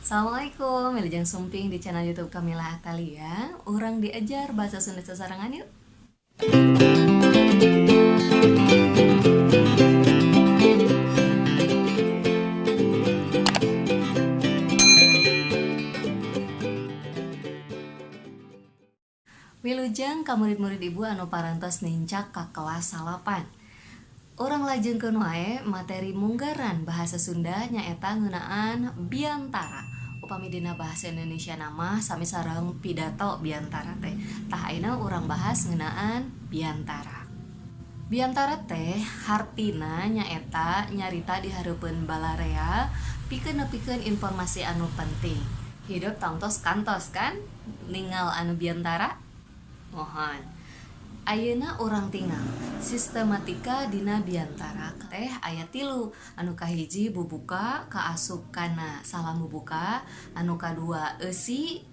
Assalamualaikum, Wilujeng Sumping di channel YouTube Kamila Atalia. Urang diajar bahasa Sunda sasarengan yuk. Wilujeng ka murid-murid ibu anu parantos nincak ka kelas 8. Urang lajengkeun wae materi munggaran bahasa Sunda nyaeta ngeunaan biantara. Upami dina bahasa Indonesia nama sami sareng pidato biantara teh. Tah ayeuna urang bahas ngeunaan biantara. Biantara teh hartina nyaeta nyarita di hareupeun balarea pikeun nepikeun informasi anu penting. Hidup tangtos kantos kan ningal anu biantara? Mohon. Ayeuna urang tingal sistematika dina biantara teh aya 3, anu kahiji bubuka kaasup kana salam bubuka, anu kadua eusi,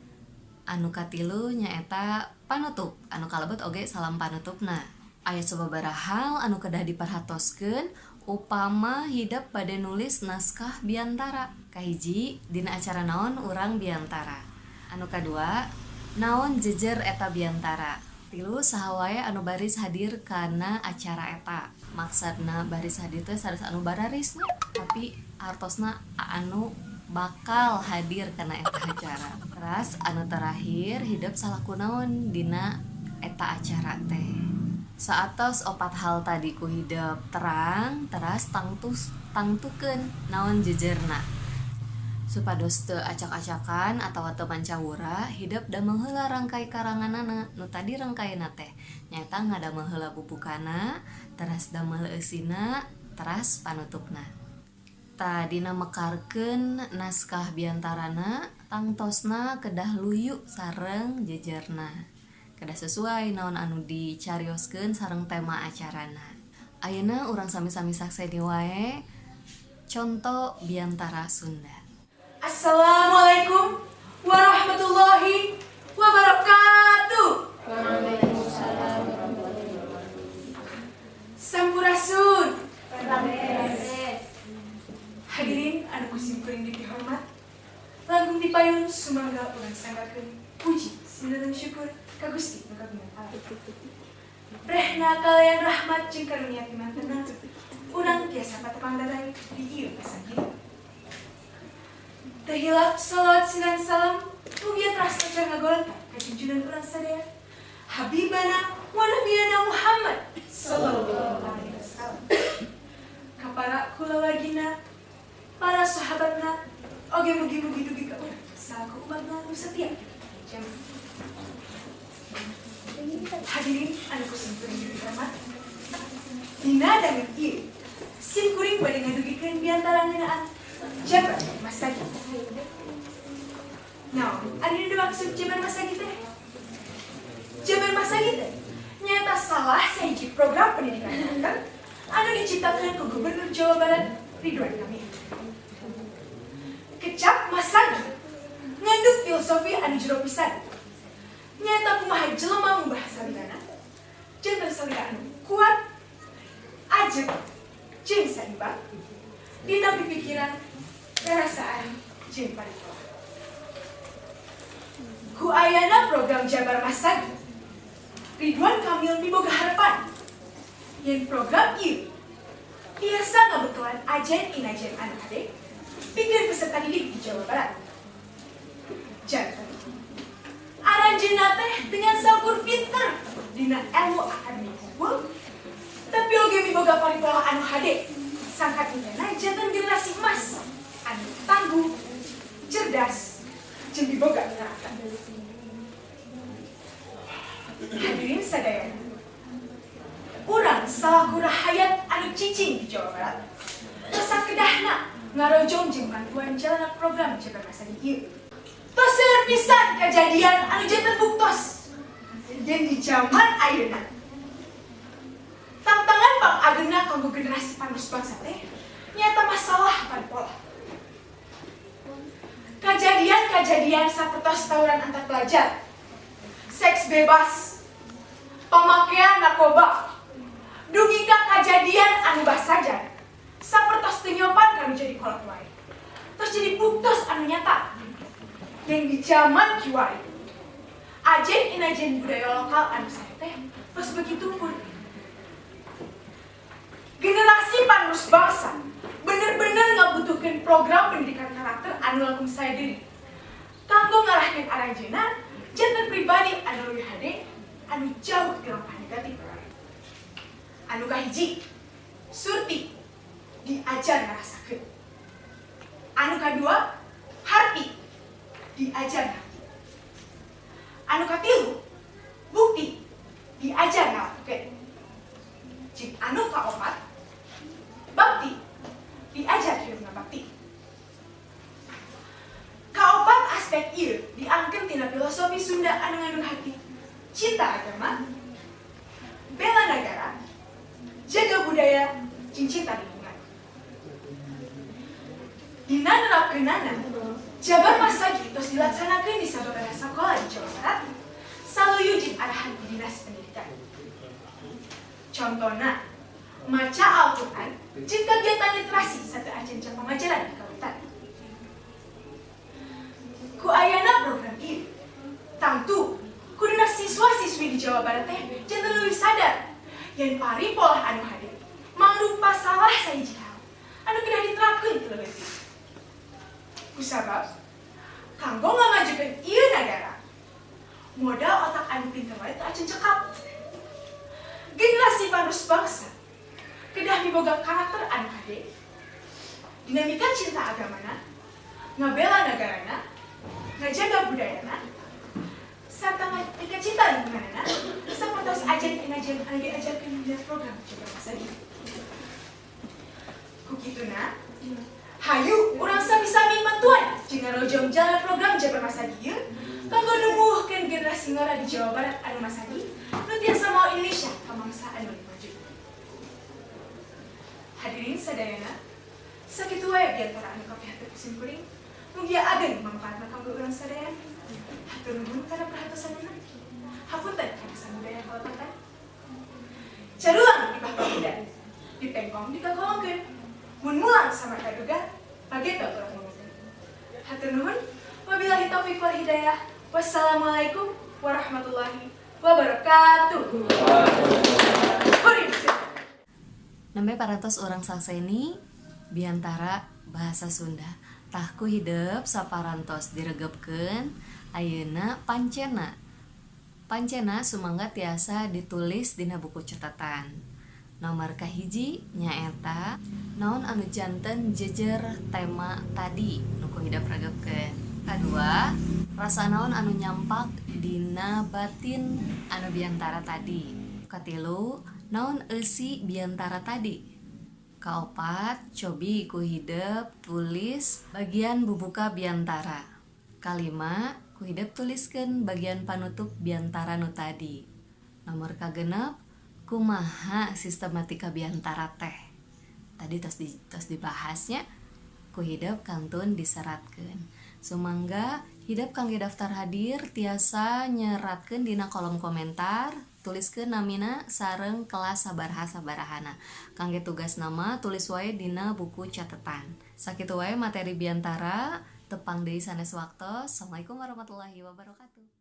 anu katilu nyaeta panutup, anu kalebet oge salam panutupna. Aya sababaraha hal anu kedah diperhatoskeun upama hidep bade nulis naskah biantara. Kahiji, dina acara naon urang biantara. Anu kadua, naon jejer eta biantara. Tilu, saha wae anu baris hadir kana acara eta. Maksudna baris hadir teh sanes anu bararisnya, tapi artosna anu bakal hadir kana eta acara. Teras anu terakhir, hidep salaku naon dina eta acara teh. Saatos 4 hal tadi ku hidep terang, teras tangtukeun naon jejerna. Supados teu acak-acakan atawa teu mancawura, hidep damel heula rangkai karanganana. Nu tadi rangkaina teh nyaeta ngadamel heula bubukana, teras damel eusina, teras panutupna. Tah dina mekarkeun naskah biantarana, tangtosna kedah luyu sareng jejerna. Kedah sesuai naon anu dicarioskeun sareng tema acarana. Ayeuna urang sami-sami sakseni wae conto biantara Sunda. Assalamualaikum warahmatullahi wabarakatuh. Waalaikumsalam warahmatullahi wabarakatuh. Sampurasun. Hadirin anu ku simkuring dipihormat, langkung dipayun sumangga urang sanggakeun puji sinareng syukur ka Gusti nu kagungan alam. Rehna kalayan rahmat jeung karunia pimantenna, urang tiasa patepang datang di ieu pasanggih. Terhilap salawat sinan salam mugia teras pacar ngagolta ka junjunan urang sadaya Habibana wa nabiyana Muhammad sallallahu alaihi wasallam, ka para kulawargina, para sahabatna, oge mugi-mugi dugi ka urang salaku umatna nu setia jamaah. Hadirin anu ku simkuring dihormat, dina danget ieu simkuring bade ngadugikeun biantara ngeunaan Jabar Masagi. Nah, ari nu dimaksud Jabar Masagi teh? Jabar Masagi teh nyaeta salah sahiji program pendidikan karakter anu diciptakeun ku Gubernur Jawa Barat Ridwan Kamil. Kecap Masagi ngandung filosofi anu jero pisan. Nyaeta kumaha jelema ngubah salirana janten salira anu kuat, ajeg, jeung saimbang dina pipikiran, perasaan, jeung paritola. Ku ayana program Jabar Masagi, Ridwan Kamil miboga harapan yen program ieu tiasa ngabekelan ajen inajen anu hade pikeun peserta didik di Jawa Barat. Janten aranjeunna teh dengan saukur pinter dina ilmu akademik unggul, tapi oge miboga paritola anu hade sangkat intena janten generasi emas anu tangguh, cerdas, jeung miboga karakter. Hadirin sadayana, urang salaku rahayat anu cicing di Jawa Barat tos sakedahna ngarojong jeung bantuan jalana program Jabar Masagi ieu. Tos seueur pisan kajadian anu janten buktos yen di jaman ayeuna tantangan pangageungna kanggo generasi panerus bangsa teh nyaeta masalah paripola. Kajadian-kajadian sapertos tawuran antar pelajar, seks bebas, pemakaian narkoba, dugi ka kajadian anu basajan sapertos teu nyopan kanu jadi kolot wae. Tos jadi buktos anu nyata Yang di zaman kiwari, ajen inajen budaya lokal anu sae teh tos begitu pun. Generasi panerus bangsa bener-bener ngabutuhkeun program pendidikan karakter anu langkung sae deui. Kanggo ngarahkeun aranjeunna janten pribadi anu leuwih hade, anu jauh ti langkah negatif. Anu kahiji, surti diajar ngarasakeun. Anu kadua, harti diajar ngarti. Anu katilu, bukti diajar ngalakukeun. Jeung anu kaopat, bakti diajar hirup ngabakti. Kaopat aspek ieu diangkeun tina filosofi Sunda anu ngandung hati cinta agama, bela negara, jaga budaya, jeung cinta lingkungan. Dina nerapkeunana, Jabar Masagi tos dilaksanakeun di sababaraha sakola di Jawa Barat, saluyu jeung arahan di Dinas Pendidikan. Contona, maca Al-Quran jeung kegiatan literasi sateuacan jam pangajaran di kawitan. Ku ayana program ieu, tangtu kuduna siswa-siswi di Jawa Barat teh janten leuwih sadar yen pari polah anu hade mangrupa salah sahiji hal anu kedah diterapkeun ti leutik. Kusabab kanggo ngamajukeun ieu nagara, modal otak anu pinter wae teu acan cekap. Generasi panerus bangsa kedah miboga karakter anu hade, dinamika cinta agamana, ngabela nagarana, ngajaga budayana, sarta mika cinta lingkunganana, sapertos ajen inajen anu diajarkeun dina program Jabar Masagi. Ku kituna, hayu urang sami-sami mantuan jeung ngarojong jalan program Jabar Masagi ieu kanggo numbuhkeun generasi ngora di Jawa Barat anu masagi nu tiasa mawa Indonesia ka mangsa anu leuwih maju. Hadirin sadayana, sakitu wae biantara anu kapihatur ku simkuring. Mugia ageng mangpaatna kanggo urang sadayana. Hatur nuhun kana perhatosanana. Hapunten kana samudaya kalepatan. Carulang di pakuda, dipengkong dikakolongkeun. Mun mulang sama kaduga, pageto urang ngomongkeun. Hatur nuhun, wabillahi taufik wal hidayah. Wassalamualaikum warahmatullahi wabarakatuh. Nembe parantos urang sangseni biantara bahasa Sunda. Tah ku hidep saparantos diregepkeun ayeuna pancena. Pancena sumangga tiasa ditulis dina buku catatan. Nomor kahiji nyaeta naon anu janten jejer tema tadi nu ku hidep regepkeun. Kadua, rasa naon anu nyampak dina batin anu biantara tadi. Katilu, naon eusi biantara tadi. Kaopat, cobi ku hidep tulis bagian bubuka biantara. Kalima, ku hidep tuliskeun bagian panutup biantara nu tadi. Nomor kagenep, kumaha sistematika biantara teh. Tadi tos dibahasnya, ku hidep kantun diseratkeun. Sumangga hidep kangge daftar hadir tiasa nyeratkeun dina kolom komentar, tuliskeun namina sareng kelas sabaraha sabarahana. Kangge tugas nama tulis wae dina buku catatan. Sakitu wae materi biantara, tepang deui sanes waktos. Assalamualaikum warahmatullahi wabarakatuh.